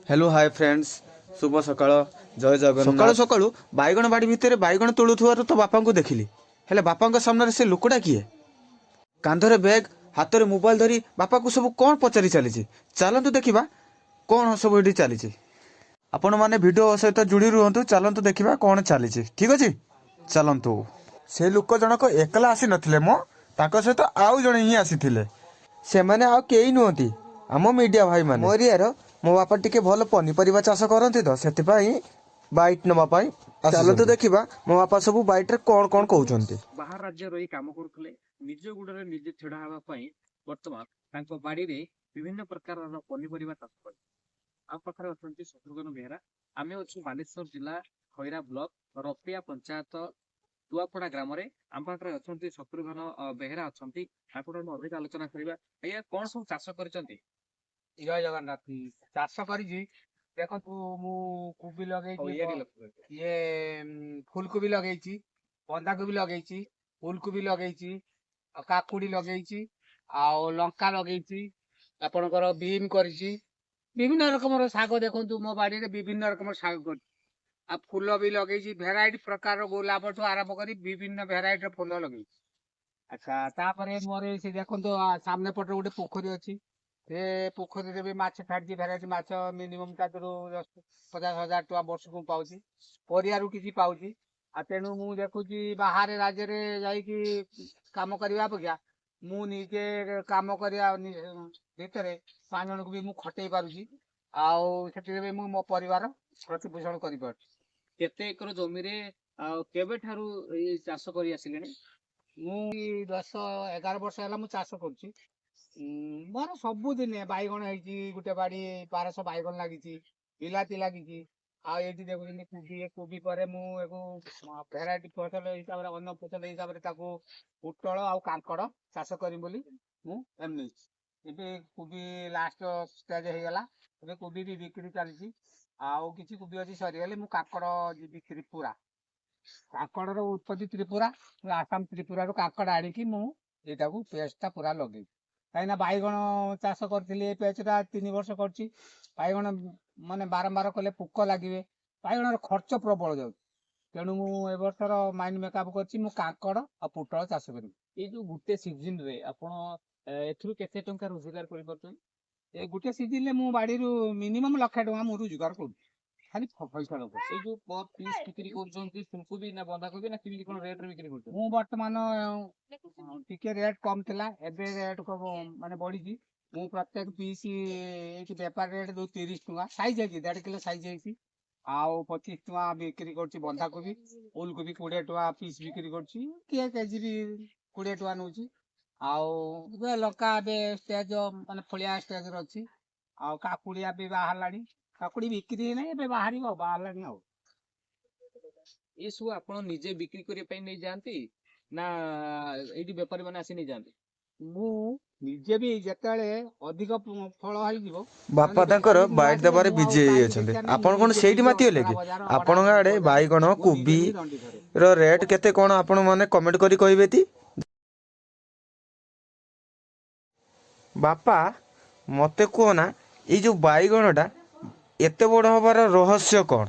Hello hi friends, ଶୁଭ ସକାଳ, ଜୟ ଜଗନ୍ନାଥ। ସକାଳୁ ସକାଳୁ ବାଇଗଣ ବାଡ଼ି ଭିତରେ ବାଇଗଣ ତୋଳୁଥିବାରୁ ତ ବାପାଙ୍କୁ ଦେଖିଲି। ହେଲେ ବାପାଙ୍କ ସାମ୍ନାରେ ସେ ଲୋକଟା କିଏ? କାନ୍ଧରେ ବ୍ୟାଗ୍, ହାତରେ ମୋବାଇଲ ଧରି ବାପାକୁ ସବୁ କ'ଣ ପଚାରି ଚାଲିଛି। ଚାଲନ୍ତୁ ଦେଖିବା କ'ଣ ସବୁ ଏଠି ଚାଲିଛି। ଆପଣମାନେ ଭିଡ଼ିଓ ସହିତ ଯୋଡ଼ି ରୁହନ୍ତୁ। ଚାଲନ୍ତୁ ଦେଖିବା କ'ଣ ଚାଲିଛି। ଠିକ୍ ଅଛି, ଚାଲନ୍ତୁ। ସେ ଲୋକ ଜଣକ ଏକଲା ଆସିନଥିଲେ ମ, ତାଙ୍କ ସହିତ ଆଉ ଜଣେ ହିଁ ଆସିଥିଲେ। ସେମାନେ ଆଉ କେହି ନୁହନ୍ତି, ଆମ ମିଡ଼ିଆ ଭାଇମାନେ। ମୋ ଏରିଆର ମୋ ବାପା ଟିକେ ଭଲ ପନିପରିବା ଚାଷ କରନ୍ତି ତ, ସେଥିପାଇଁ ବାଇଟ୍ ନେବା ପାଇଁ। ଚାଲନ୍ତୁ ଦେଖିବା ମୋ ବାପା ସବୁ ବାଇଟ୍ରେ କ'ଣ କ'ଣ କହୁଛନ୍ତି। ବାହାର ରାଜ୍ୟରେ ରହି କାମ କରୁଥିଲେ। ନିଜ ଗୋଡରେ ନିଜେ ଛିଡା ହେବା ପାଇଁ ବର୍ତ୍ତମାନ ତାଙ୍କ ବାଡିରେ ବିଭିନ୍ନ ପ୍ରକାରର ପନିପରିବା ଚାଷ କରି ଆମ ପାଖରେ ଅଛନ୍ତି ଶତ୍ରୁଘ୍ନ ବେହେରା। ଆମେ ଅଛୁ ବାଲେଶ୍ୱର ଜିଲ୍ଲା ଖଇରା ବ୍ଲକ ରପିଆ ପଞ୍ଚାୟତ ତୁଆପଡା ଗ୍ରାମରେ। ଆମ ପାଖରେ ଅଛନ୍ତି ଶତ୍ରୁଘ୍ନ ବେହେରା ଅଛନ୍ତି। ତାଙ୍କଠୁ ଆମେ ଅଧିକ ଆଲୋଚନା କରିବା। ଆଜ୍ଞା, କଣ ସବୁ ଚାଷ କରିଛନ୍ତି? ଜୟ ଜଗନ୍ନାଥ। ଚାଷ କରିଛି, ଦେଖନ୍ତୁ, ମୁଁ କୋବି ହଉ, ଲଗେଇଛି। ଇଏ ଲକ୍ଷ୍ୟ କରିବେ। ଇଏ ଫୁଲକୋବି ଲଗେଇଛି, ବନ୍ଧାକୋବି ଲଗେଇଛି, ଫୁଲକୋବି ଲଗେଇଛି ଆଉ କାକୁଡି ଲଗେଇଛି ଆଉ ଲଙ୍କା ଲଗେଇଛି। ଆପଣଙ୍କର ବିନ୍ କରିଛି, ବିଭିନ୍ନ ରକମର ଶାଗ। ଦେଖନ୍ତୁ, ମୋ ବାଡିରେ ବିଭିନ୍ନ ରକମର ଶାଗ କରିଛି ଆଉ ଫୁଲ ବି ଲଗେଇଛି। ଭେରାଇଟି ପ୍ରକାରର ଗୋଲାପଠୁ ଆରମ୍ଭ କରି ବିଭିନ୍ନ ଭେରାଇଟିର ଫୁଲ ଲଗେଇଛି। ଆଚ୍ଛା, ତାପରେ ମୋର ଏଇ ସେ ଦେଖନ୍ତୁ, ସାମ୍ନା ପଟରେ ଗୋଟେ ପୋଖରୀ ଅଛି। ସେ ପୋଖରୀରେ ବି ମାଛ ଛାଡିଛି, ଭେରାଇଟି ମାଛ। ମିନିମମ୍ ତା ଦେହରୁ 50,000 ଟଙ୍କା ବର୍ଷକୁ ମୁଁ ପାଉଛି। ପରିବାରୁ କିଛି ପାଉଛି। ଆଉ ତେଣୁ ମୁଁ ଦେଖୁଛି, ବାହାରେ ରାଜ୍ୟରେ ଯାଇକି କାମ କରିବା ଅପେକ୍ଷା ମୁଁ ନିଜେ କାମ କରିବା ଭିତରେ ପାଞ୍ଚ ଜଣଙ୍କୁ ବି ମୁଁ ଖଟେଇ ପାରୁଛି ଆଉ ସେଥିରେ ବି ମୁଁ ମୋ ପରିବାର ପ୍ରତିପୋଷଣ କରିପାରୁଛି। କେତେ ଏକର ଜମିରେ ଆଉ କେବେଠାରୁ ଏଇ ଚାଷ କରି ଆସିଲେଣି? ମୁଁ 10-11 ବର୍ଷ ହେଲା ମୁଁ ଚାଷ କରୁଛି। ମୋର ସବୁଦିନେ ବାଇଗଣ ହେଇଛି। ଗୋଟେ ବାଡି 1200 ବାଇଗଣ ଲାଗିଛି, ବିଲାତି ଲାଗିଛି। ଆଉ ଏଇଠି ଦେଖୁଛନ୍ତି କୋବି। ଏ କୋବି ପରେ ମୁଁ ଏକୁ ଭେରାଇଟି ଫସଲ ହିସାବରେ, ଅନ୍ୟ ଫସଲ ହିସାବରେ ତାକୁ ପୋଟଳ ଆଉ କାଙ୍କଡ ଚାଷ କରିବି ବୋଲି ମୁଁ ଏମ୍ ନେଇଛି। ଏବେ କୋବି ଲାଷ୍ଟ ଷ୍ଟେଜ ହେଇଗଲା। ଏବେ କୋବି ବି ବିକ୍ରି ଚାଲିଛି। ଆଉ କିଛି କୋବି ଅଛି, ସରିଗଲେ ମୁଁ କାଙ୍କଡ ଯିବି ତ୍ରିପୁରା। କାଙ୍କଡର ଉତ୍ପତ୍ତି ତ୍ରିପୁରା। ମୁଁ ଆସାମ ତ୍ରିପୁରାରୁ କାଙ୍କଡ ଆଣିକି ମୁଁ ଏଇଟାକୁ ପେଜଟା ପୁରା ଲଗେଇବି। କାହିଁକିନା ବାଇଗଣ ଚାଷ କରିଥିଲି, ଏ ପେଜଟା 3 ବର୍ଷ କରିଛି। ବାଇଗଣ ମାନେ ବାରମ୍ବାର କଲେ ପୋକ ଲାଗିବେ, ବାଇଗଣର ଖର୍ଚ୍ଚ ପ୍ରବଳ ଯାଉଛି। ତେଣୁ ମୁଁ ଏ ବର୍ଷର ମାଇଣ୍ଡ ମେକଅପ୍ କରିଛି, ମୁଁ କାଙ୍କଡ ଆଉ ପୋଟଳ ଚାଷ କରିବି। ଏଇ ଯୋଉ ଗୋଟେ ସିଜନ ରେ ଆପଣ ଏଥିରୁ କେତେ ଟଙ୍କା ରୋଜଗାର କରିପାରୁଛନ୍ତି? ଏ ଗୋଟେ ସିଜିନରେ ମୁଁ ବାଡିରୁ ମିନିମମ୍ ଲକ୍ଷେ ଟଙ୍କା ମୁଁ ରୋଜଗାର କରୁଛି ଖାଲି ଫସଲ ଉପରେ। ଏଇ ଯୋଉ ପର ପିସ୍ ବିକ୍ରି କରୁଛନ୍ତି, ଫୁଲକୋବି ନା ବନ୍ଧାକୋବି ନା କେମିତି କଣ ରେଟ ରେ ବିକ୍ରି କରୁଛନ୍ତି? ମୁଁ ବର୍ତ୍ତମାନ ଟିକେ ରେଟ୍ କମ ଥିଲା, ଏବେ ରେଟ୍ ମାନେ ବଢିଛି। ମୁଁ ପ୍ରତ୍ୟେକ ପିସ୍ ଏଇଠି ବେପାର ରେଟ୍ ଦଉ 30 ଟଙ୍କା। ସାଇଜ୍ ହେଇଛି, 1.5 କିଲୋ ସାଇଜ୍ ହେଇଛି। ଆଉ 25 ଟଙ୍କା ବିକ୍ରି କରୁଛି ବନ୍ଧାକୋବି। ଫୁଲକୋବି 20 ଟଙ୍କା ପିସ୍ ବିକ୍ରି କରୁଛି, କିଏ କେଜି ବି 20 ଟଙ୍କା ନଉଛି। ଆଉ ଏବେ ଲଙ୍କା ଏବେ ଷ୍ଟେଜ ମାନେ ଫଳିଆ ଷ୍ଟେଜରେ ଅଛି। ଆଉ କାକୁଡି ବି ବାହାରିଲାଣି। କାକୁଡି ବିକ୍ରି ହେଇନାହିଁ, ଏବେ ବାହାରିବ, ବାହାରିଲାଣି ଆଉ। ଏସବୁ ଆପଣ ନିଜେ ବିକ୍ରି କରିବା ପାଇଁ ନେଇଯାଆନ୍ତି ନା ଏଇଠି ବେପାରୀ ମାନେ ଆସି ନେଇଯାଆନ୍ତି? ମୁଁ ନିଜେ ବି ଯେତେବେଳେ ଅଧିକ ଫଳ ହେଇଯିବ ବାପା ତାଙ୍କର ବାଇଟ୍ ଦେବାରେ ବିଜି ହେଇଯାଇଛନ୍ତି। ଆପଣ କ'ଣ ସେଇଠି ମାତିଗଲେ କି? ଆପଣଙ୍କ ଆଡ଼େ ବାଇଗଣ, କୋବି ର ରେଟ୍ କେତେ କ'ଣ, ଆପଣ ମାନେ କମେଣ୍ଟ କରି କହିବେ ତି। ବାପା, ମତେ କୁହ ନା, ଏଇ ଯୋଉ ବାଇଗଣଟା ଏତେ ବଡ଼ ହବାର ରହସ୍ୟ କ'ଣ?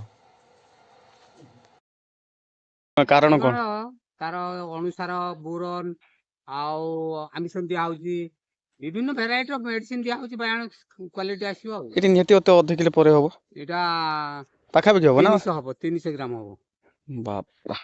କାରଣ କ'ଣ? ତାର ଅଣୁସାର, ବୋରନ ଆଉ ଆମିସନ ଦିଆ ହଉଛି। ବିଭିନ୍ନ ଭେରାଇଟିର ମେଡିସିନ ଦିଆ ହଉଛି, ବାଇଗଣ କ୍ୱାଲିଟି ଆସିବ ଆଉ। ଏଠି ନିହାତି ଅତେ ଅଧ କିଲୋ ପରେ ହବ? ଏଇଟା ପାଖାପାଖି ହବ ନା? 300 ହବ, 300 ଗ୍ରାମ ହବ। ବାପା!